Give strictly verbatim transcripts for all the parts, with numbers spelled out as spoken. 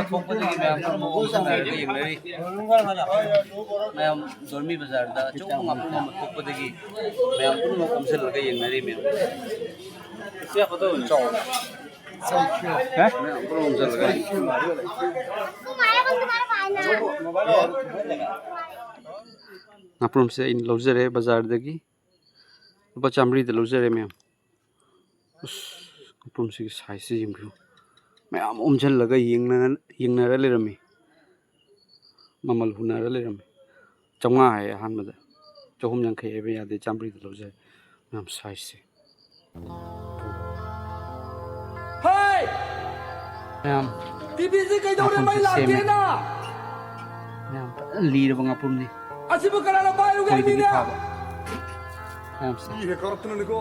ꯊꯣꯛꯄꯗꯒꯤ ꯃꯌꯥꯝ ꯄꯨꯝꯅꯃꯛ ꯑꯣꯝꯁꯤꯟꯅꯔꯒ ꯌꯦꯡꯅꯔꯤ꯫ ꯃꯌꯥꯝ ꯗꯣꯔꯃꯤ ꯕꯖꯥꯔꯗ ꯑꯆꯧꯕ ꯉꯥꯄ꯭ꯔꯨꯝ ꯑꯃ ꯊꯣꯛꯄꯗꯒꯤ ꯃꯌꯥꯝ ꯄꯨꯝꯅꯃꯛ ꯑꯣꯝꯁꯤꯜꯂꯒ ꯌꯦꯡꯅꯔꯤ ꯃꯌꯥꯝ꯫ ꯃꯌꯥꯝ ꯄꯨꯝꯅꯃꯛ ꯑꯣꯝꯁꯤꯜꯂꯒ ꯌꯦꯡꯅꯔꯤ꯫ ꯉꯥꯄ꯭ꯔꯨꯝꯁꯦ ꯑꯩꯅ ꯂꯧꯖꯔꯦ ꯕꯖꯥꯔꯗꯒꯤ꯫ ꯂꯨꯄꯥ ꯆꯥꯃꯔꯤꯗ ꯂꯧꯖꯔꯦ ꯃꯌꯥꯝ꯫ ꯑꯁ, ꯉꯥꯄ꯭ꯔꯨꯝꯁꯤꯒꯤ ꯁꯥꯏꯖꯁꯤ ꯌꯦꯡꯕꯤꯌꯨ꯫ ꯃꯌꯥꯝ ꯑꯣꯝꯁꯤꯜꯂꯒ ꯌꯦꯡꯅ-, ꯌꯦꯡꯅꯔ ꯂꯩꯔꯝꯃꯤ꯫ ꯃꯃꯜ ꯍꯨꯟꯅꯔ ꯂꯩꯔꯝꯃꯤ꯫ ꯆꯥꯝꯃꯉꯥ ꯍꯥꯏꯌꯦ ꯑꯍꯥꯟꯕꯗ꯫ ꯆꯍꯨꯝ ꯌꯥꯡꯈꯩ ꯍꯥꯏꯕ ꯌꯥꯗꯦ, ꯆꯥꯝꯃꯔꯤꯗ ꯂꯧꯖꯔꯦ꯫ ꯃꯌꯥꯝ ꯁꯥꯏꯖꯁꯦ꯫ ꯍꯦ! ꯃꯌꯥꯝ, ꯇꯤꯚꯤꯁꯤ ꯀꯩꯗꯧꯔꯦ? ꯉꯥꯄ꯭ꯔꯨꯝꯁꯦ ꯃꯩ ꯁꯦꯝꯃꯦ꯫ ꯂꯥꯛꯇꯦꯅ! ꯃꯌꯥꯝ ꯐꯖꯅ ꯂꯤꯔꯕ ꯉꯥꯄ꯭ꯔꯨꯝꯅꯤ꯫ ꯑꯁꯤꯕꯨ ꯀꯅꯥꯅ ꯄꯥꯏꯔꯨꯒꯦ ꯈꯣꯏꯗꯒꯤ ꯍꯥꯏꯕꯅꯤꯅ? ꯐꯥꯕ꯫ ꯃꯌꯥꯝꯁꯦ꯫ ꯏꯍꯦ ꯀꯥꯔꯛꯇꯅꯅꯤꯀꯣ꯫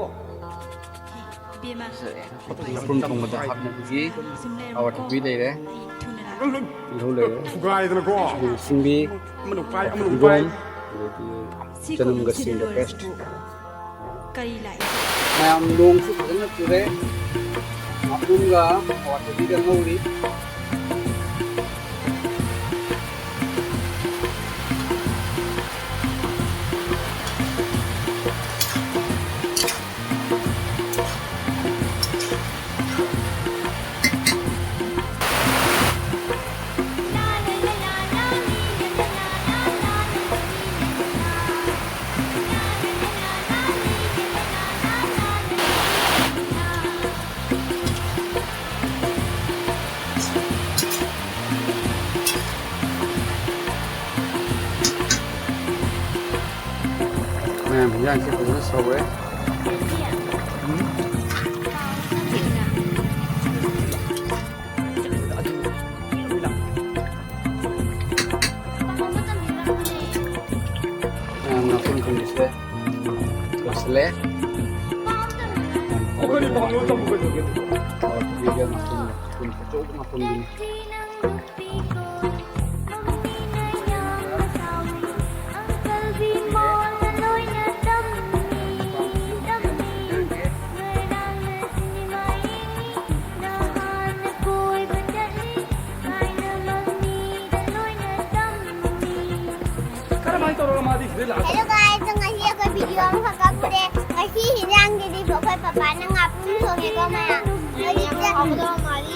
ꯉꯥꯄ꯭ꯔꯨꯝ ꯊꯣꯡꯕꯗ ꯍꯥꯞꯅꯕꯒꯤ ꯑꯋꯥꯊꯕꯤ ꯂꯩꯔꯦ꯫ ꯇꯤꯜꯍꯧ ꯂꯩꯔꯦ꯫ ꯊꯨꯒꯥꯏꯗꯅꯀꯣ꯫ ꯁꯤꯡꯕꯤ, ꯑꯃꯅ ꯄꯥꯏ, ꯑꯃꯅ ꯄꯥꯏ꯫ ꯐꯗꯤꯒꯣꯝ, ꯑꯗꯒꯤ ꯆꯅꯝꯒ ꯁꯤꯡꯒ paste꯫ ꯀꯔꯤ ꯂꯥꯛꯏ? ꯃꯌꯥꯝ ꯅꯣꯡꯁꯨ ꯐꯖꯅ ꯆꯨꯔꯦ꯫ ꯉꯥꯄ꯭ꯔꯨꯝꯒ ꯑꯋꯥꯊꯕꯤꯒ ꯉꯧꯔꯤ꯫ ꯃꯌꯥꯝ ꯍꯤꯟꯖꯥꯡꯁꯦ ꯐꯖꯅ ꯁꯧꯔꯦ꯫ ꯃꯌꯥꯝ ꯉꯥꯄ꯭ꯔꯨꯝ ꯊꯣꯡꯕꯁꯦ ꯂꯣꯏꯁꯤꯜꯂꯦ꯫ ꯑꯩꯈꯣꯏꯅ ꯄꯥꯝꯕ ꯇꯧꯕ ꯀꯩꯗꯧꯒꯦ? ꯑꯆꯧꯕ ꯉꯥꯄ꯭ꯔꯨꯝꯗꯨꯅꯤ꯫ Hello guys, ꯉꯁꯤ ꯑꯩꯈꯣꯏ video ꯑꯃꯈꯛ ꯀꯥꯞꯄꯨꯔꯦ꯫ ꯉꯁꯤ ꯍꯤꯟꯖꯥꯡꯒꯤꯗꯤ ꯑꯩꯈꯣꯏ ꯄꯄꯥꯅ ꯉꯥꯄ꯭ꯔꯨꯝ ꯊꯣꯡꯉꯦꯀꯣ ꯃꯌꯥꯝ꯫ ꯍꯧꯖꯤꯛꯁꯦ ꯍꯥꯎꯒꯗꯕ ꯃꯥꯜꯂꯤ꯫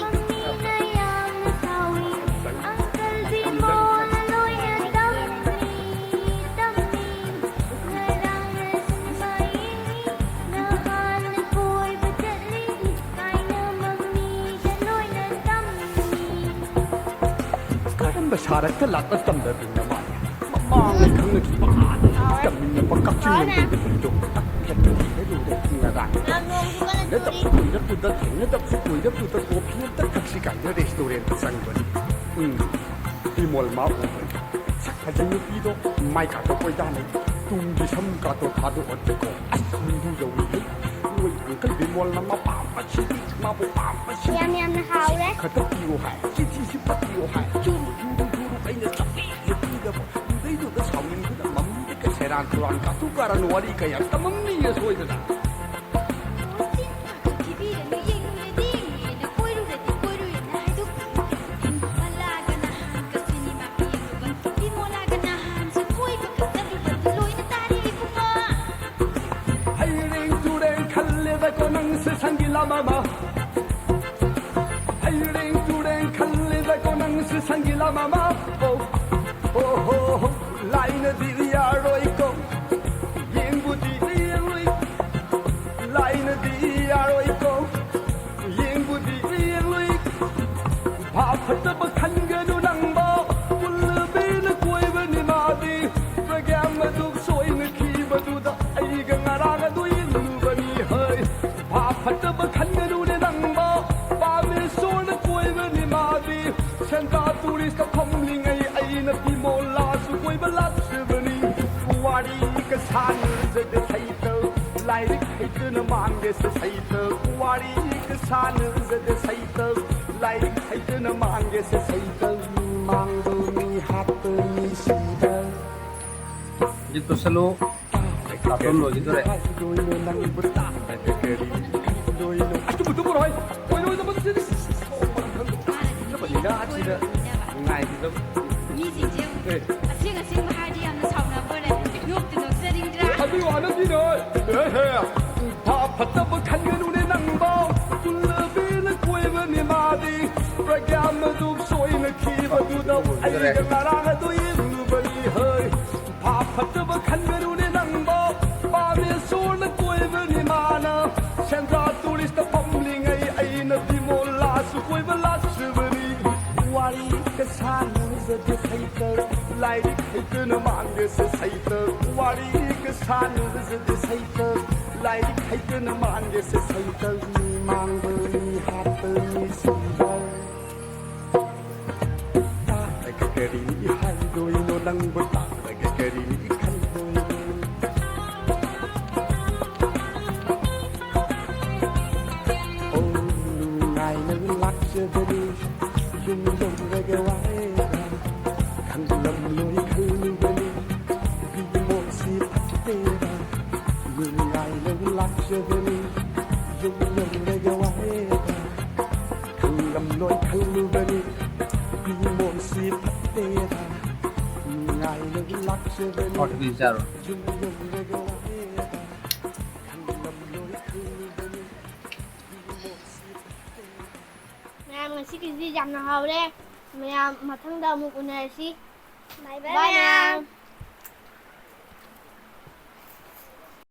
ꯀꯔꯝꯕ ꯁꯍꯔꯗ ꯂꯥꯛꯄ ꯇꯝꯗꯕꯤꯅ ꯃꯥꯜꯂꯤ? ꯃꯃꯥꯡꯗ ꯈꯪꯅꯈꯤꯕ ꯍꯥꯟꯅ ꯇꯝꯃꯤꯟꯅꯕ ꯀꯛꯆꯤꯡ ꯂꯝꯕꯤꯗ ꯍꯨꯟꯗꯣꯛꯄ ꯐꯦꯠꯇ ꯊꯤꯕ ꯂꯨꯔꯦ ꯉꯔꯥꯡ꯫ ꯌꯥꯝ ꯅꯣꯡꯁꯨ ꯀꯟꯅ ꯊꯦꯡꯅꯗꯕꯁꯨ ꯆꯨꯔꯤ꯫ ꯀꯨꯏꯔꯕꯗꯨꯗ, ꯊꯦꯡꯅꯗꯕꯁꯨ ꯀꯨꯏꯔꯕꯗꯨꯗ coffee ꯑꯝꯇ ꯊꯛꯁꯤ ꯀꯥꯏꯅ restaurantꯇ ꯆꯪꯕꯅꯤ꯫ ꯎꯝ, ꯕꯤꯃꯣꯜ ꯃꯥ ꯎꯕꯅꯤ꯫ ꯁꯛ ꯐꯖꯩ ꯅꯨꯄꯤꯗꯣ, ꯃꯥꯏ ꯀꯥꯇꯣ ꯀꯣꯏꯗꯥꯅꯤ꯫ ꯇꯨꯡꯒꯤ ꯁꯝ ꯀꯥꯇꯣ ꯊꯥꯗꯣꯛꯑꯗꯤꯀꯣ, ꯑꯁ, ꯃꯤꯗꯨ ꯌꯧꯔꯤꯍꯦ꯫ ꯅꯣꯏ uncle ꯕꯤꯃꯣꯜꯅ ꯃꯄꯥꯝꯕꯁꯤꯗꯤ, ꯃꯥꯕꯨ ꯄꯥꯝꯕꯁꯤꯗꯤ꯫ ꯌꯥꯝ ꯌꯥꯝꯅ ꯍꯥꯎꯔꯦ꯫ ꯈꯛꯇ ꯄꯤꯌꯣ ꯍꯥꯏ, ꯆꯤꯊꯤꯁꯤ ꯄꯤꯌꯣ ꯍꯥꯏ꯫ ꯆꯨꯔꯨ, ꯆꯨꯔꯨ, ꯆꯨꯔꯨ, ꯑꯩꯅ ꯆꯞꯄꯦ ꯄꯤꯗꯕ꯫ ꯑꯗꯨꯗꯩꯗꯨꯗ ꯁꯥꯎꯅꯤꯡꯗꯨꯅ ꯃꯃꯤꯗꯒ ꯁꯦꯔꯥꯟ ꯇꯨꯔꯥꯟ ꯀꯥꯇꯨ ꯀꯥꯔꯟ ꯋꯥꯔꯤ ꯀꯌꯥ ꯇꯝꯃꯝꯅꯤꯌꯦ ꯁꯣꯏꯗꯅ꯫ ꯆꯤꯟ ꯈꯛꯇ ꯊꯤꯕꯤꯔꯅꯨ, ꯌꯦꯡꯂꯨꯔꯗꯤ ꯌꯦꯡꯂꯨꯔꯦꯅ, ꯀꯣꯏꯔꯨꯔꯗꯤ ꯀꯣꯏꯔꯨꯔꯦꯅ ꯍꯥꯏꯗꯣꯛꯄꯤꯔꯣ꯫ ꯏꯝꯐꯥꯜꯒ ꯅꯍꯥꯟꯒ ꯁꯤꯅꯦꯃꯥ ꯌꯦꯡꯂꯨꯕ, ꯕꯤꯃꯣꯂꯥꯒ ꯅꯍꯥꯟꯁꯨ ꯀꯣꯏꯕꯒ ꯆꯠꯂꯨꯕꯗꯨ ꯂꯣꯏꯅ ꯇꯥꯔꯦ ꯏꯕꯨꯡꯉꯣ꯫ ꯍꯩꯔꯦꯡ ꯇꯨꯔꯦꯡ ꯈꯜꯂꯦꯗꯀꯣ ꯅꯪꯁꯦ ꯁꯪꯒꯤꯂꯥ ꯃꯃꯥ꯫ ꯍꯩꯔꯦꯡ ꯇꯨꯔꯦꯡ ꯈꯜꯂꯦꯗꯀꯣ ꯅꯪꯁꯦ ꯁꯪꯒꯤꯂꯥ ꯃꯃꯥ꯫ ꯑꯣ, ꯑꯣ ꯍꯣ ꯍꯣ, ꯂꯥꯏꯅꯗꯤ ꯌꯥꯔꯣꯏꯀꯣ, ꯌꯦꯡꯕꯨꯗꯤ ꯌꯦꯡꯂꯨꯏ꯫ ꯂꯥꯏꯅꯗꯤ ꯌꯥꯔꯣꯏꯀꯣ, ꯌꯦꯡꯕꯨꯗꯤ ꯌꯦꯡꯂꯨꯏ꯫ ꯚꯥꯞ ꯐꯠꯇꯕ ꯈꯟꯒꯅꯨ ꯅꯪꯕꯣ, ꯄꯨꯜꯂꯕꯤꯅ ꯀꯣꯏꯕꯅꯤ ꯃꯥꯗꯤ꯫ ꯄ꯭ꯔꯣꯒ꯭ꯔꯥꯝ ꯑꯗꯨ ꯁꯣꯏꯅꯈꯤꯕꯗꯨꯗ ꯑꯩꯒ ꯉꯔꯥꯡ ꯑꯗꯨ ꯌꯦꯡꯂꯨꯕꯅꯤ ꯍꯩ꯫ ꯚꯥꯞ ꯐꯠꯇꯕ ꯈꯟꯒꯅꯨꯅꯦ ꯅꯪꯕꯣ, ꯄꯥꯃꯦꯁꯣꯔꯅ ꯀꯣꯏꯕꯅꯤ ꯃꯥꯗꯤ꯫ ꯁꯦꯟꯗ꯭ꯔꯥ ꯇꯨꯔꯤꯁꯇ ꯐꯝꯂꯤꯉꯩ ꯑꯩꯅ ꯕꯤꯃꯣꯂꯥꯁꯨ ꯀꯣꯏꯕ ꯂꯥꯛꯆꯕꯅꯤ꯫ ꯋꯥꯔꯤꯒ ꯁꯥꯟꯅꯖꯗꯦ ꯁꯩꯇ, ꯂꯥꯏꯔꯤꯛ ꯍꯩꯇꯅ ꯃꯥꯡꯒꯦꯁꯦ ꯁꯩꯇ꯫ ꯋꯥꯔꯤꯒ ꯁꯥꯟꯅꯖꯗꯦ ꯁꯩꯇ, ꯂꯥꯏꯔꯤꯛ ꯍꯩꯇꯅ ꯃꯥꯡꯒꯦꯁꯦ ꯁꯩꯇ꯫ ꯃꯤ ꯃꯥꯡꯗ ꯃꯤ ꯍꯥꯠꯄ ꯃꯤ ꯁꯤꯗ꯫ ꯍꯧꯖꯤꯛ ꯇꯧꯁꯜꯂꯨ꯫ ꯀꯥꯔꯇꯨꯟ ꯂꯣꯏꯈꯤꯗꯣꯔꯦ꯫ ꯑꯁ, ꯇꯨꯝꯃꯨ, ꯇꯨꯝꯃꯨꯔꯣ, ꯍꯩ꯫ ꯑꯣꯏꯔꯣꯏꯗꯕ ꯁꯤꯗꯤ꯫ ꯂꯩꯕꯥꯛꯁꯤꯗ ꯉꯥꯏꯈꯤꯗꯕ꯫ ꯃꯤꯁꯤꯡꯁꯦ ꯑꯦ꯫ ꯑꯁꯦꯡ ꯑꯁꯦꯡꯕ ꯍꯥꯏꯔꯗꯤ ꯌꯥꯝꯅ ꯁꯥꯎꯅꯕ ꯑꯣꯏꯔꯦ꯫ ꯅꯣꯛꯇꯤ ꯅꯣꯛꯆꯅꯤꯡꯗ꯭ꯔꯥ? ꯑꯗꯨ ꯋꯥꯅꯗꯤꯅꯦ꯫ ꯑꯦꯍꯦ꯫ ꯐ-, ꯐꯠꯇꯕ ꯈꯟꯒꯅꯨꯅꯦ ꯅꯪꯕꯣ꯫ ꯀꯨꯜꯂꯕꯤꯅ ꯀꯣꯏꯕꯅꯤ ꯃꯥꯗꯤ꯫ ꯄ꯭ꯔꯒ꯭ꯌꯥ ꯃꯗꯨ ꯁꯣꯏꯅꯈꯤꯕꯗꯨꯗ ꯑꯩꯒ ꯉꯔꯥꯡ ꯑꯗꯨ ꯌꯦꯡꯂꯨꯕꯅꯤ ꯍꯩ꯫ ꯐ-, ꯐꯠꯇꯕ ꯈꯟꯒꯅꯨꯅꯦ ꯅꯪꯕꯣ꯫ ꯄꯥꯃꯦꯁꯣꯔꯅ ꯀꯣꯏꯕꯅꯤ ꯃꯥꯅ꯫ ꯁꯦꯟꯗ꯭ꯔꯥ ꯇꯨꯔꯤꯁꯇ ꯐꯝꯂꯤꯉꯩ ꯑꯩꯅ ꯕꯤꯃꯣꯂꯥꯁꯨ ꯀꯣꯏꯕ ꯂꯥꯛꯆꯕꯅꯤ꯫ ꯋꯥꯔꯤ ꯀꯁꯥꯅ ꯖꯗꯦ ꯁꯩꯇ, ꯂꯥꯏꯔꯤꯛ ꯍꯩꯇꯅ ꯃꯥꯡꯗꯦꯁꯦ ꯁꯩꯇ꯫ ꯋꯥꯔꯤ ꯀꯁꯥꯅ ꯖꯗꯦ ꯁꯩꯇ, ꯂꯥꯏꯔꯤꯛ ꯍꯩꯇꯅ ꯃꯥꯡꯗꯦꯁꯦ ꯁꯩꯇ꯫ ꯃꯤ ꯃꯥꯡꯕ ꯃꯤ ꯍꯥꯠꯄ ꯃꯤ ꯁꯤꯕ꯫ ꯇꯥꯔꯒ ꯀꯔꯤ ꯍꯥꯏꯗꯣꯏꯅꯣ ꯅꯪꯕꯨ ꯇꯥꯔꯒ ꯀꯔꯤ ꯈꯟꯗꯣꯏꯅꯣ? ꯑꯣ, ꯅꯨꯡꯉꯥꯏꯅ ꯂꯥꯛꯆꯕꯅꯤ ꯌꯨꯝ ꯌꯧꯔꯒ ꯋꯥꯔꯦꯕ ꯈꯪꯂꯝꯂꯣꯏ ꯈꯜꯂꯨꯕꯅꯤ ꯕꯤꯃꯣꯜꯁꯤ ꯐꯠꯇꯦꯕ ꯅꯨꯡꯉꯥꯏꯅ ꯂꯥꯛꯆꯕꯅꯤ ꯌꯨꯝ ꯌꯧꯔꯒ ꯋꯥꯔꯦꯕ ꯈꯪꯂꯝꯂꯣꯏ ꯈꯜꯂꯨꯕꯅꯤ ꯕꯤꯃꯣꯜꯁꯤ ꯐꯠꯇꯦꯕ ꯅꯨꯡꯉꯥꯏꯅ ꯂꯥꯛꯆꯕꯅꯤ ꯌꯨꯝ ꯌꯧꯔꯒ ꯋꯥꯔꯦꯕ ꯈꯪꯂꯝꯂꯣꯏ ꯈꯜꯂꯨꯕꯅꯤ ꯕꯤꯃꯣꯜꯁꯤ ꯐꯠꯇꯦꯕ ꯃꯌꯥꯝ ꯉꯁꯤꯒꯤꯗꯤ ꯌꯥꯝꯅ ꯍꯥꯎꯔꯦ꯫ ꯃꯌꯥꯝ ꯃꯊꯪꯗ ꯑꯃꯨꯛ ꯎꯅꯔꯁꯤ꯫ ꯕꯥꯏ ꯕꯥꯏ ꯕꯥꯏ ꯃꯌꯥꯝ꯫ ꯃꯌꯥꯝ꯫